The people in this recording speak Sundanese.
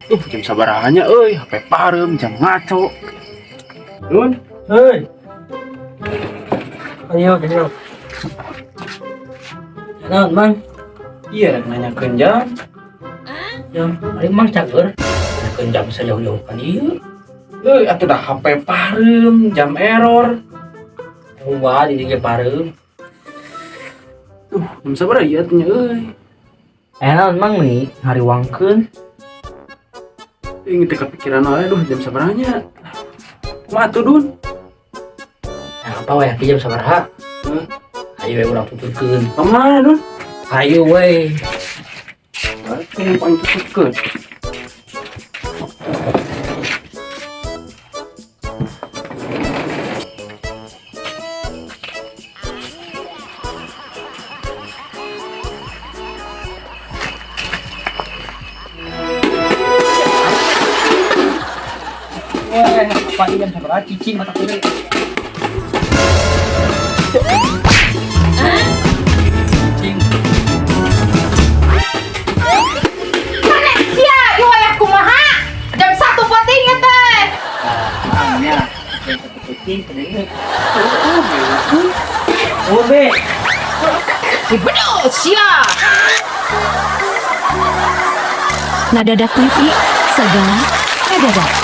Jam sabaraha euy, HP pareum, jam ngaco. Nun, Hei. Ayo, ayo. Naon, Mang? Iya rek nanyakeun jam. Jam, ari Mang cager. Nanyakeun jam bisa jauh-jauh kan ieu. Euy, atuh dah HP pareum, jam error. Wah, di dieu pareum. Tuh, jam sabaraha ieu atuh nya euy. Eh, naon Mang nih ngariwangkeun. Ini teh kepikiran wae, duh jam sabaraha nya. Kumaha atuh, Dun? Nah, apa we jam sabaraha? Hah? Ayo we urang tuturkeun. Kemana, Dun? Ayo we. Atuh yang paling tuturkeun. Weh, apa ini jam sabaraha cicing mata kulit. Cicing. Mana sia, ieu wayah kumaha? Jam 1 peuting ya teh. Nah, nya, jam 1 peuting tadi. Oh, be. Si bedul sia. Nadadak TV, segala nadadak.